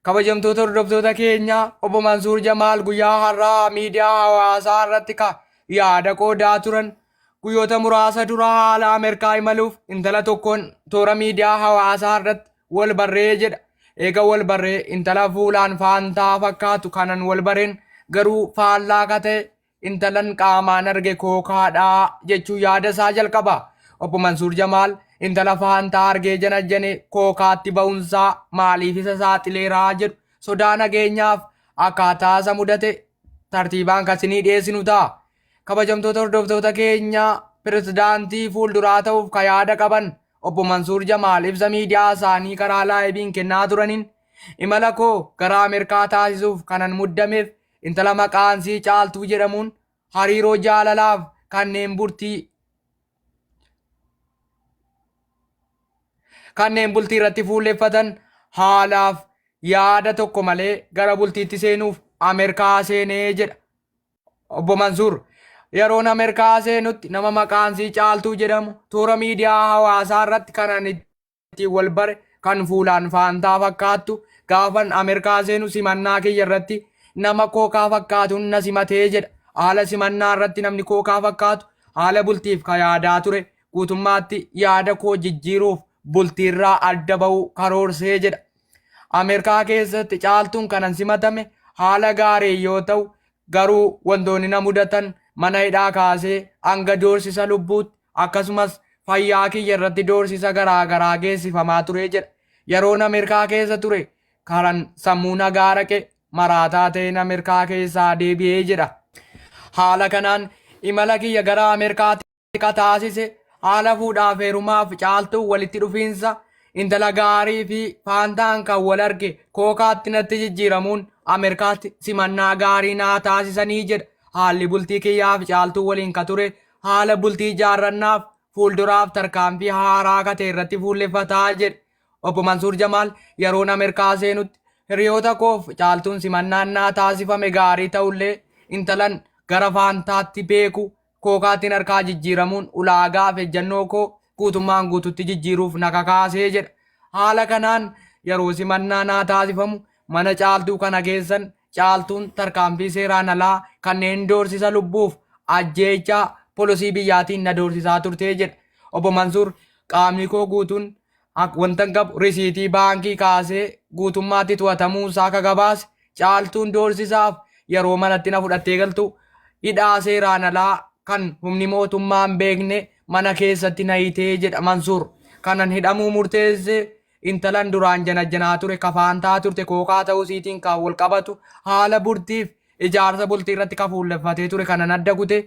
Kabajamtoota hordoftoota keenya, obbo Mansuur Jamaal guyyaa har'aa miidiyaa hawaasaa irratti ka yaada qoodaa turan guyyoota muraasa dura haala Ameerikaa imaluuf intala tokkoon toora miidiyaa hawaasaa irratti wal barree jedha. Eega wal barree intala fuulaan faantaa fakkaatu kanan wal bareen garuu faallaa ka ta'e intalan qaamaan arge kookaadha jechuun yaada isaa jalqaba. Obbo Mansuur Jamaal intala faantaa argee janajjane kookaatti ba'uunsaa maaliif isa saaxileeraa jedhu sodaa nageenyaaf akkaataa isa mudate tartiibaan kan isinii dhiyeessinu ta'a. Kabajamtoota hordoftoota keenya, pirezidaantii fuulduraa ta'uuf ka yaada qaban obbo Mansuur Jamaal ibsa miidiyaa isaanii karaa laayiviin kennaa turaniin imala koo gara Ameerikaa taasisuuf kanan muddameef intala maqaansii Caaltuu jedhamuun hariiroo jaalalaaf kanneen bultii irratti fuulleffatan haalaaf yaada tokko malee gara bultiitti seenuuf Ameerikaa seenee jedha. Obbo Mansuur yeroon Ameerikaa seenutti nama maqaansii Caaltuu jedhamu toora miidiyaa hawaasaa irratti kanan ittiin wal bare kan fuulaan faantaa fakkaattu gaafan Ameerikaa seenu simannaa kiyya irratti nama kookaa fakkaatuun na simatee jedha. Haala simannaa irratti namni kookaa fakkaatu haala bultiif ka yaadaa ture guutummaatti yaada koo jijjiiruuf bultiirraa adda ba'uu karoorsee jedha. Ameerikaa keessatti Caaltuun kanan simatame haala gaarii yoo ta'u, garuu wantoonni na mudatan mana hidhaa kaasee hanga doorsisa lubbuutti akkasumas fayyaa kiyya irratti doorsisa garaa garaa geessifamaa ture jedha. Yeroon Ameerikaa keessa ture karan sammuu nagaa dhaqe maraataa ta'een Ameerikaa keessaa deebi'ee jedha. Haala kanaan imala kiyya gara Ameerikaatti ka taasise haala fuudhaaf heerumaaf Caaltuu walitti dhufiinsa intala gaarii fi faantaan kan wal arge kookaatti natti jijjiiramuun Ameerikaatti simannaa gaarii naa taasisanii jedha. Haalli bultii kiyyaaf Caaltuu waliin ka ture haala bultii ijaarrannaaf fuulduraaf tarkaanfii haaraa ka ta'e irratti fuulleffataa jedhe. Obbo Mansuur Jamaal yeroon Ameerikaa seenutti hiriyoota koof Caaltuun simannaan naa taasifame gaarii ta'ullee intalan gara faantaatti beeku kookaattiin harkaa jijjiiramuun ulaagaa fi ejjannoo koo guutummaan guututti jijjiiruuf na kakaasee jedha. Haala kanaan yeroo simannaa naa taasifamu mana Caaltuu kana keessan Caaltuun tarkaanfii seeraan alaa kanneen doorsisa lubbuuf ajjeechaa polisii biyyaatiin na doorsisaa turtee jedha. Obbo Mansuur qaamni koo guutuun wanta qabu risiitii baankii kaasee guutummaatti to'atamuu isaa ka gabaase Caaltuun doorsisaaf yeroo manatti na fudhattee galtu hidhaa seeraan alaa kan humni mootummaa hin beekne mana keessatti na hiitee jedha Mansuur. Kanan hidhamuu murteesse intalan duraan janajjanaa ture kafaantaa turte kookaa ta'uu isiitiin kan wal qabatu haala bultiif ijaarsa bultii irratti ka fuulleffatee ture kanan adda kute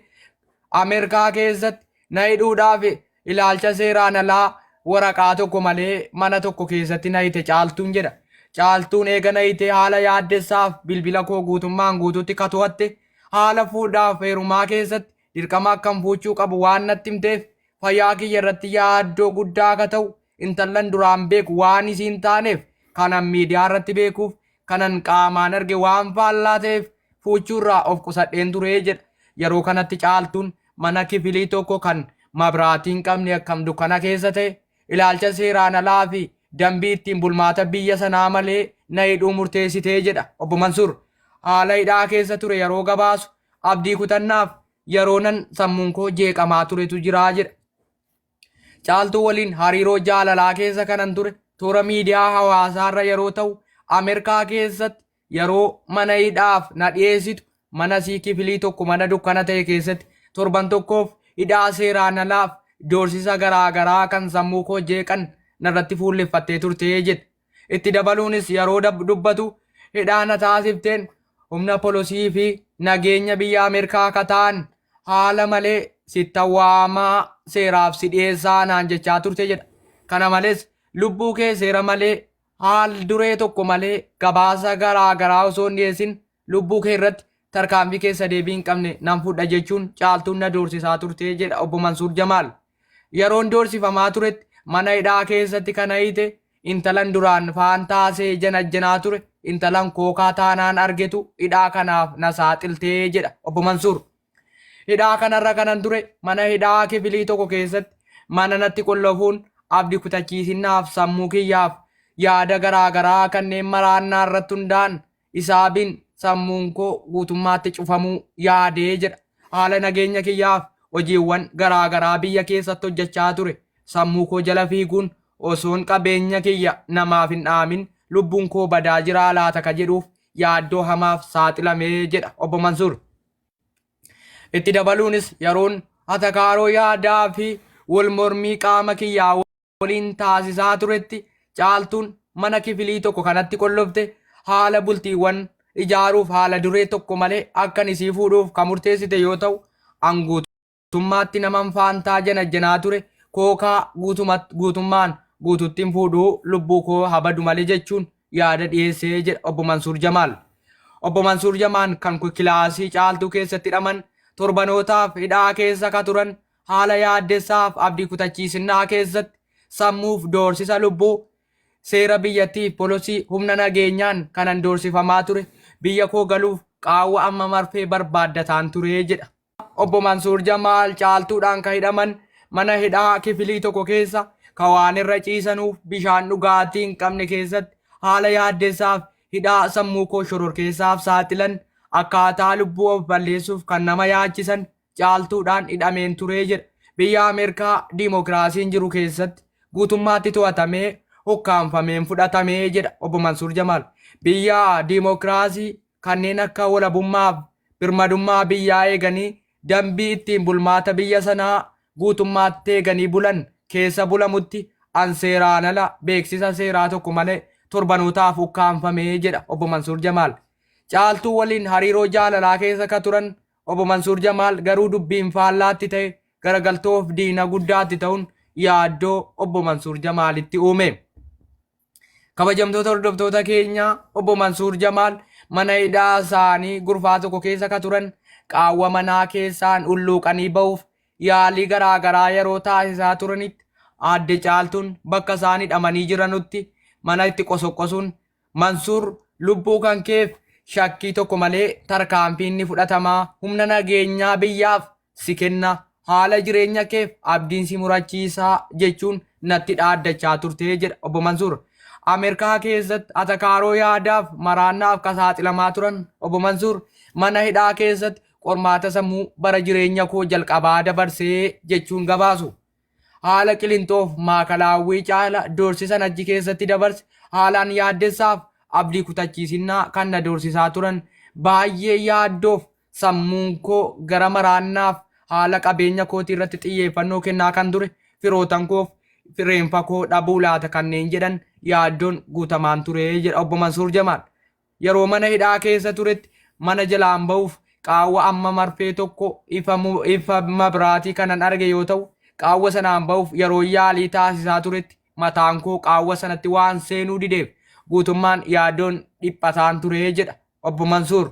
Ameerikaa keessatti na hidhuudhaaf ilaalcha seeraan alaa waraqaa tokko malee mana tokko keessatti na hite Caaltuun jedha. Caaltuun eega na hitee haala yaaddessaaf bilbila koo guutummaan guutuutti ka to'atte haala fuudhaaf heerumaa keessatti dirqama akkam fuuchuu qabu waan natti himteef fayyaa kiyya irratti yaaddoo guddaa akka ta'u intallan duraan beeku waan isiin taaneef kanan miidiyaa irratti beekuuf kanan qaamaan arge waan faallaa ta'eef fuuchuurraa of qusadheen ture jedha. Yeroo kanatti Caaltuun mana kifilii tokko kan mabraatii hin qabne akkam dukkana keessa ta'e ilaalcha seeraan alaa fi dambii ittiin bulmaata biyya sanaa malee na hidhuu murteessitee jedha obbo Mansuur. Haala hidhaa keessa ture yeroo gabaasu abdii kutannaaf yeroo nan sammuun koo jeeqamaa turetu jira jedha. Caaltuu waliin hariiroo jaalalaa keessa kanan ture toora miidiyaa hawaasaarra yeroo ta'u, Ameerikaa keessatti yeroo mana hidhaaf na dhiyeessitu mana sii kifilii tokko mana dukkana ta'e keessatti torban tokkoof hidhaa seeraan alaaf doorsisa garaa garaa kan sammuu koo jeeqan narratti fuulleffattee turte jedhe. Itti dabaluunis yeroo dubbatu hidhaa na taasifteen humna polosii fi nageenya biyya Ameerikaa akka ta'an haala malee sitta waamaa seeraaf si dhiyeessaa naan jechaa turte jedha. Kana malees lubbuu kee seera malee haal duree tokko malee gabaasa garaa garaa osoo hin dhiyeessin lubbuu kee irratti tarkaanfii keessa deebii hin qabne nan fudha jechuun Caaltuun na doorsisaa turte jedha obbo Mansuur Jamaal. Yeroon doorsifamaa turetti mana hidhaa keessatti kana hiite intalan duraan faantaasee janajjanaa ture intalan kookaa taanaan argetu hidhaa kanaaf na saaxiltee jedha obbo Mansuur. Hidhaa kanarra kanan ture mana hidhaa kifilii tokko keessatti mana natti qollofuun abdi kutachiisinnaaf sammuu kiyyaaf yaada garaa garaa kanneen maraannaa irratti hundaa'an isaabiin sammuun koo guutummaatti cufamuu yaadee jedha. Haala nageenya kiyyaaf hojiiwwan garaa garaa biyya keessatti hojjechaa ture sammuu koo jala fiiguun osoon qabeenya kiyya namaaf hin dhaamin lubbuun koo badaa jiraa laata ka jedhuuf yaaddoo hamaaf saaxilamee jedha Obbo Mansuur. Itti dabaluunis yeroon atakaaroo yaadaa fi wal mormii qaama kiyyaa waliin taasisaa turetti Caaltuun mana kifilii tokko kanatti qollofte haala bultiiwwan ijaaruuf haala duree tokko malee akkan isii fuudhuuf ka murteessite yoo ta'u an guutummaatti naman faantaa janajjanaa ture kookaa guutummaan guututti hin fuudhuu lubbuu koo habadu malee jechuun yaada dhiyeessee jedha Obbo Mansuur Jamaal. Obbo Mansuur Jamaan kan kilaasii Caaltuu keessatti hidhaman torbanootaaf hidhaa keessa ka turan haala yaaddessaaf abdii kutachiisinnaa keessatti sammuuf doorsisa lubbuu seera biyyattiif polosii humna nageenyaan kanan doorsifamaa ture biyya koo galuuf qaawwa amma marfee barbaaddataan ture jedha. Obbo Mansuur Jamaal Caaltuudhaan ka hidhaman mana hidhaa kifilii tokko keessa ka waan irra ciisanuuf bishaan dhugaatii hin qabne keessatti haala yaaddessaaf hidhaa sammuu koo shororkeessaaf saaxilan akkaataa lubbuu of balleessuuf kan nama yaachisan Caaltuudhaan hidhameen ture jedha. Biyya Ameerikaa diimokiraasiin jiru keessatti guutummaatti to'atamee hukkaamfameen fudhatamee jedha Obbo Mansuur Jamaal. Biyya diimokiraasii kanneen akka walabummaaf birmadummaa biyyaa eeganii dambii ittiin bulmaata biyya sanaa guutummaatti eeganii bulan keessa bulamutti an seeraan ala beeksisa seeraa tokko malee torbanootaaf ukkaamfame jedha Obbo Mansuur Jamaal. Caaltuu waliin hariiroo jaalalaa keessa ka turan Obbo Mansuur Jamaal garuu dubbiin faallaatti ta'e garagaltoof diina guddaatti ta'uun yaaddoo Obbo Mansuur Jamaalitti uume. Kabajamtoota hordoftoota keenya Obbo Mansuur Jamaal mana hidhaa isaanii gurfaa tokko keessa ka turan qaawwa manaa keessaan hulluuqanii ba'uuf yaalii garaa garaa yeroo taasisaa turanitti Aadde Caaltuun bakka isaan hidhamanii jiranutti mana itti qosoqqosuun Mansuur lubbuu kan keef shakkii tokko malee tarkaanfiin ni fudhatama humna nageenyaa biyyaaf si kenna, haala jireenya keef abdiin si murachiisa jechuun natti dhaaddachaa turte jedha Obbo Mansuur. Ameerikaa keessatti atakaaroo yaadaaf maraannaaf ka saaxilamaa turan Obbo Mansuur mana hidhaa keessatti qormaata sammuu bara jireenya koo jalqabaa dabarsee jechuun gabaasu. Haala Qilinxoof Maakalaawwii caala doorsisan achi keessatti dabarse haalaan yaaddessaaf abdii kutachiisinnaa kan na doorsisaa turan baay'ee yaaddoof Sammuun koo gara maraannaaf haala qabeenya kootii irratti xiyyeeffannoo kennaa kan ture firootan koof reenfa koo dhabuu laata kanneen jedhan yaaddoon guutamaan ture jedha Obbo Mansuur Jamaal. Yeroo mana hidhaa keessa turetti mana jalaan ba'uuf qaawwa amma marfee tokko ifa ifa mabraatii kanan arge yoo ta'u qaawwa sanaan ba'uuf yeroo yaalii taasisaa turetti mataan koo qaawwa sanatti waan seenuu dideef guutummaan yaaddoon dhiphataan ture jedha Obbo Mansuur.